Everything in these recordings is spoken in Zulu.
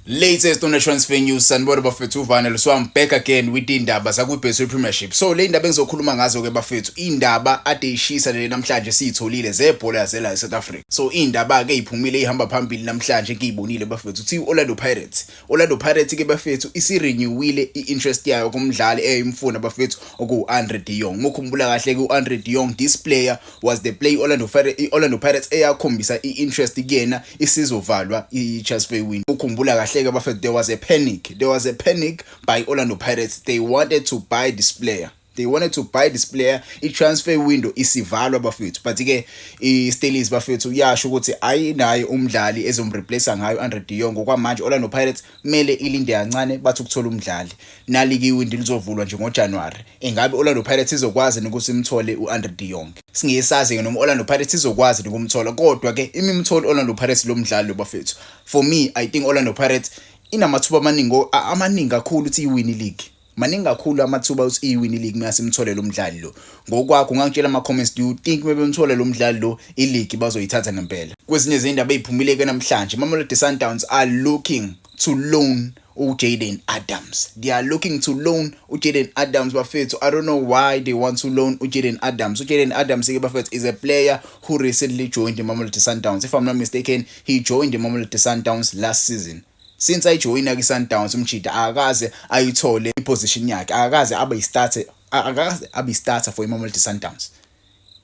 Latest on the transfer news, sanibona bafethu, uVanel. So I'm back again with indaba zakwi-Betway Premiership. So le indaba engizokhuluma ngazo ke bafethu, indaba ade ishisa le namhlanje siyitholile zebhola yazela eSouth Africa. So indaba ke iphumile ihamba phambili namhlanje ngiyibonile bafethu, uthi Orlando Pirates. Orlando Pirates ke bafethu isirенewile i-interest yayo kumdlali eyimfuna bafethu, oku-Andre de Jong. Mukhumbula kahle ke u-Andre de Jong, this player was the play Orlando Pirates eyakhombisa i-interest kuyena isizovalwa i-transfer window. Ukhumbula kahle ke bafethu, there was a panic. There was a panic by Orlando Pirates. They wanted to buy this player. They wanted to buy this player i-transfer window isivalwa bafethu, but ke i-Stellies bafethu yasho ukuthi ayinayo umdlali ezomreplace ngayo Andre de Jong. Okwamanje Orlando Pirates kumele ilinde kancane, bathi ukuthola umdlali. Nali ke iwindi lizovulwa nje ngoJanuary. Ingabe Orlando Pirates izokwazi ukuthi imthole uAndre de Jong? Singesazi ke noma Orlando Pirates izokwazi ukumthola, kodwa ke imimtholi Orlando Pirates lo mdlali lo bafethu, for me I think Orlando Pirates inamathuba amaningi, amaningi kakhulu ukuthi iwin league. Maningi kakhulu amathuba ukuthi iwin league mase imthole lo mdlali lo. Ngokwakho ungangitshela ama comments, do you think mebemthole lo mdlali lo i-league bazoyithatha ngempela? Kwezinye izindaba eziphumile ke namhlanje, Mamelodi Sundowns are looking to loan uJaden Adams. They are looking to loan uJaden Adams bafethu. I don't know why they want to loan uJaden Adams. UJaden Adams ke bafethu is a player who recently joined the Mamelodi Sundowns. If I'm not mistaken, he joined the Mamelodi Sundowns last season. Since ayijoyina ki-Sundowns umjita akakaze ayithole iposition yakhe, akakaze abe yi-starter, akakaze abe yi-starter for iMamelodi Sundowns.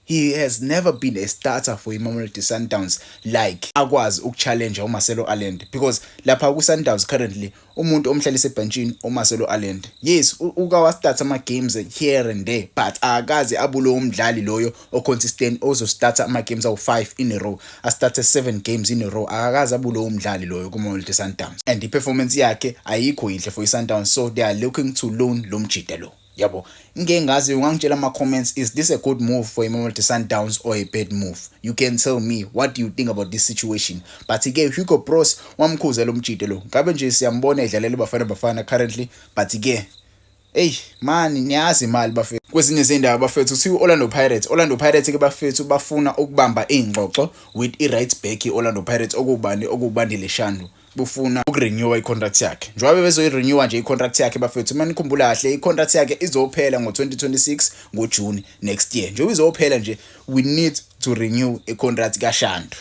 He has never been a starter for iMamelodi Sundowns, like akwazi ukuchallenge uMarcelo Allende, because lapha ku Sundowns currently umuntu omhlalisa ebenchini uMarcelo Allende. Yes, uka wa start ama games here and there, but akaze abulo umdlali loyo o consistent ozo starta ama games awu5 in a row, a start 7 games in a row. Akakaze abulo umdlali loyo kuMamelodi Sundowns and i-performance yakhe ayikho yinhle for iSundowns, so they are looking to loan lo mjita lo yabo. Ngike ngazi, ungangitshela ama-comments, is this a good move for iMamelodi Sundowns or a bad move? You can tell me what do you think about this situation. But-ke Hugo Broos wamkhuza lo mjita lo, ngabe nje siyambona edlalela iBafana Bafana currently, but-ke eyi mani niyazi imali bafethu. Kwezinye izindaba bafethu, kuthiwa i-Orlando Pirates, Orlando Pirates ke bafethu bafuna ukubamba iy'ngxoxo with i-right back i-Orlando Pirates okubani, okuBandile Shandu. Bufuna ukurenewa i-contract yakhe. Njengoba bezoyirenewa nje i-contract yakhe bafethu, uma nikhumbula kahle i-contract yakhe izophela ngo-2026 ngoJune next year. Njengoba izophela nje, we need to renew i-contract kaShandu.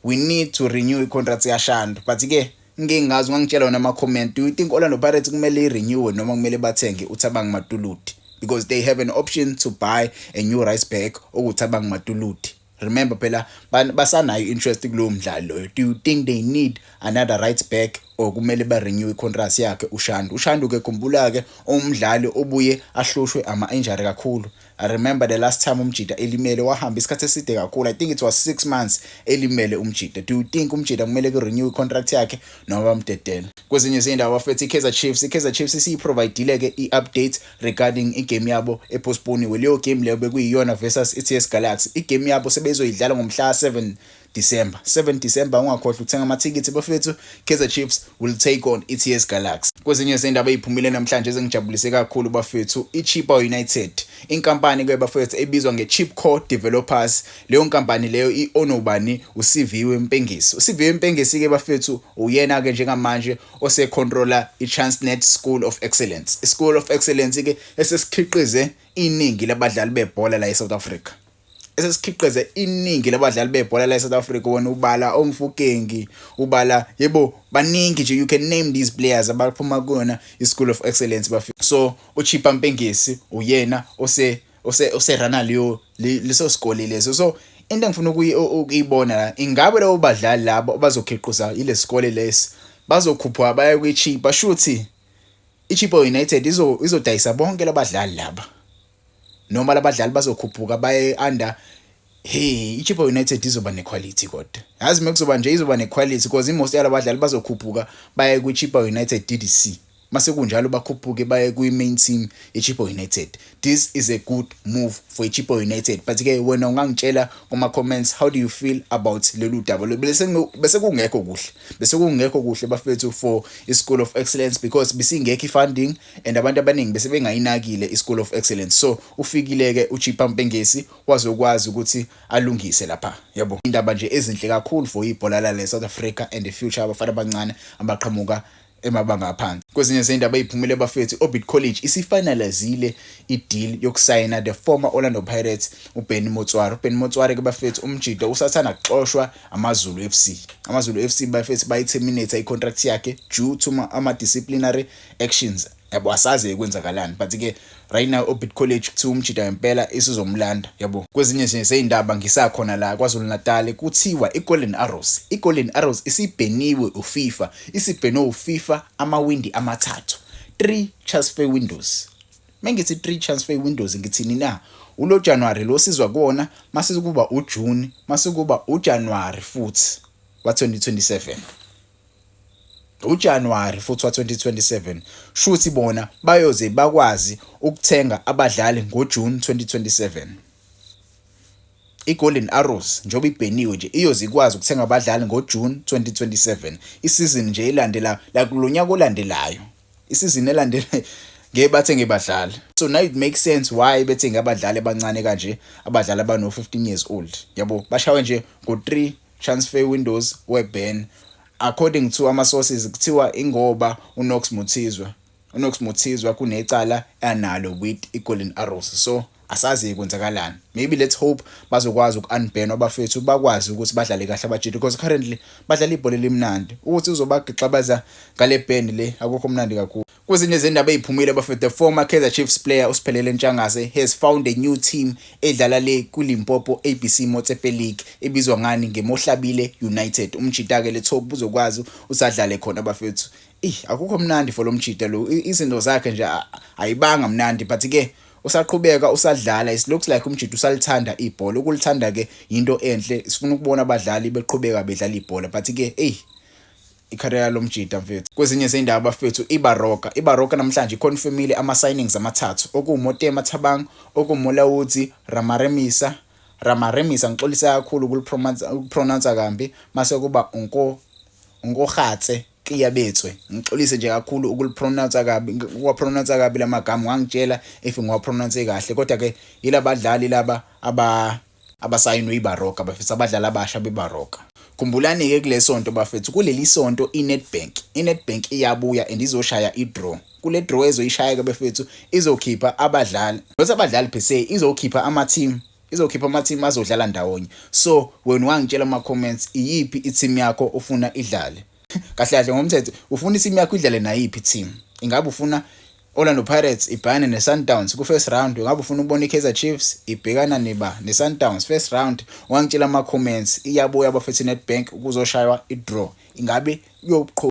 We need to renew i-contract kaShandu, but ke ngike ngazi, ungangitshela wona ama-comment, do you think Orlando Pirates kumele i-renewe noma kumele bathenge uThabang Matuludi? Because they have an option to buy a new right back okuThabang Matuludi. Remember phela basanayo interest kulowo mdlali loyo. Do you think they need another right back or kumele ba renew i-contract yakhe uShandu? UShandu ke khumbula ke umdlali obuye ahlushwe ama injury kakhulu. I remember the last time umjita elimele wahamba isikhathi eside kakhulu. I think it was 6 months elimele umjita. Do you think umjita kumele ku renew i-contract yakhe noma bamdedele? Kwezinye izindaba bafethu, iKaizer Chiefs, iKaizer Chiefs isiyiprovide ke i-update regarding igame yabo epostponiwe. Leyo game leyo bekuyiyona versus iTS Galaxy. Igame yabo sebezoyidlala ngomhla 7 December. 7 December, ungakhohlwa ukuthenga amathikithi bafethu. Kaizer Chiefs will take on iTS Galaxy. Kwezinye izindaba eziphumile namhlanje ezingijabulise kakhulu bafethu, iChippa United, inkampani ke bafethu ebizwa ngeChipco Developers. Leyo nkampani leyo i-onobani? uSiviwe Mpengesi. USiviwe Mpengesi ke bafethu uyena ke njengamanje osecontrola iTransnet School of Excellence. iSchool of Excellence ke esesikhiqize iningi labadlali bebhola la eSouth Africa, esesikhiqize iningi labadlali bebhola la eSouth Africa. Wona ubala oMofokeng, ubala yebo baningi nje, you can name these players abaphuma kuyona iSchool of Excellence bafethu. So uChippa Mpengesi uyena ose runa leyo leso sikole leso. So into engifuna ukuyibona la, ingabe labo badlali labo abazokhiqiza ile sikole lesi bazokhuphuka baye kwiChippa? Shuthi iChippa United izodayisa bonke labadlali laba noma labadlali bazokhuphuka baye under? Hey, iChippa United izoba nequality kodwa. Yazi mekuzoba nje izoba nequality because imost yalabadlali bazokhuphuka baye kwiChippa United DDC. Mase kunjalo bakhuphuke baye kwi-main team ye-Chippa United. This is a good move for i-Chippa United, but ke wena ungangitshela kuma-comments, how do you feel about lolu daba? Bese kungekho kuhle, bese kungekho kuhle bafethu for i-School of Excellence, because besingekho i-funding and abantu abaningi bese bengayinakile i-School of Excellence. So ufikile-ke uChippa Mpengesi, wazokwazi ukuthi alungise lapha, yabo. Indaba nje ezinhle kakhulu for ibhola la South Africa and the future abafana abancane abaqhamuka emabanga aphansi. Kwezinye zey'ndaba ey'phumile bafethu, i-Orbit College isifinalizile i-deal yokusayina the former Orlando Pirates uBenny Motswari. UBenny Motswari-ke bafethu, umjita usathanda kuxoshwa AmaZulu FC. AmaZulu FC bafethu bayi-terminate i-contract yakhe due to ama-disciplinary actions, yabo. Asazi kwenzakalani, but-ke right now Orbit College kuthiwa umjita ngempela isizomlanda, yabo. Kwezinye nje zey'ndaba ngisakhona la KwaZulu Natal, kuthiwa i-Golden Arrows isibheniwe uFIFA, isibhenwe uFIFA amawindi amathathu, 3 transfer windows. Mengithi 3 transfer windows, ngithini na? Ulo January lo sizwa kuwona, mase kuba uJune, mase kuba uJanuary futhi wa 2027, uJanuary futhi wa 2027. Shuthi bona bayoze bakwazi ukuthenga abadlali ngoJune 2027. iGolden Arrows njengoba ibheniwe nje, iyoze ikwazi ukuthenga abadlali ngoJune 2027, isizini nje elandela, like lo nyaka olandelayo, isizini elandela ngeke bathenge badlali. So now it makes sense why bethenge abadlali abancane kanje, abadlali abano 15 years old, yabo. Bashawe nje ngo 3 transfer windows we-ban. According to ama sources, kuthiwa ingoba uKnox Mutizwa kunecala analo with iGolden Arrows. So asazi kwenzakalani. Maybe let's hope bazokwazi uku-unban abafethu, bakwazi ukuthi badlale kahle abajita, because currently badlala ibhola elimnandi. Ukuthi uzobagixabaza ngale ban le, akukho mnandi kakhulu. Kwezinye izindaba ey'phumile bafethu, the former Kaizer Chiefs player uSiphelele Ntshangase has found a new team edlala le kwiLimpopo ABC Motsepe League, ebizwa ngani? NgeMohlabile United. Umjita-ke le top uzokwazi usadlale khona bafethu. Ih, akukho mnandi for lo mjita lo, izinto zakhe nje ayibanga mnandi, but ke usaqhubeka usadlala. It looks like umjita usalithanda ibhola. Ukulithanda ke into enhle, sifuna ukubona abadlali beqhubeka bedlala ibhola, but ke ey, i-career yalomjita mfethu. Kwezinye zey'ndaba bafethu, iBaroka namhlanje iconfirmile ama-signings amathathu, okuwuMotema Thabang, okuwuMolaudzi Ramaremisa, ngixolisa kakhulu ukupronounce kambi, mase kuba uNkohatse Kiyabetswe. Ngixolise nje kakhulu ukulipronounce kabi, ukuwapronounce kabi lamagama. Ungangitshela if ngiwapronounce kahle, kodwa ke yilabadlali laba abasayinwe iBaroka bafethu, abadlali abasha beBaroka. Khumbulani-ke kule sonto bafethu, kuleli sonto iNedbank iyabuya and izoshaya i-draw. Kule draw ezoyishaya-ke bafethu, izokhipha abadlali, not abadlali per se, izokhipha ama-team azodlala ndawonye. So wena ungangitshela ama-comments, iyiphi i-team yakho ofuna idlale? Kahle kahle ngomthetho, ufuna i-team yakho idlale nayiphi i-team? Ingabe ufuna Orlando Pirates ibhekane ne-Sundowns ku-first round? Ngabe ufuna ukubona i-Kaizer Chiefs ibhekana neba ne-Sundowns first round? Ungangitshela ama-comments. Iyabuya bafethu iNedbank, kuzoshaywa i-draw. Ingabe kuyoqhubeka?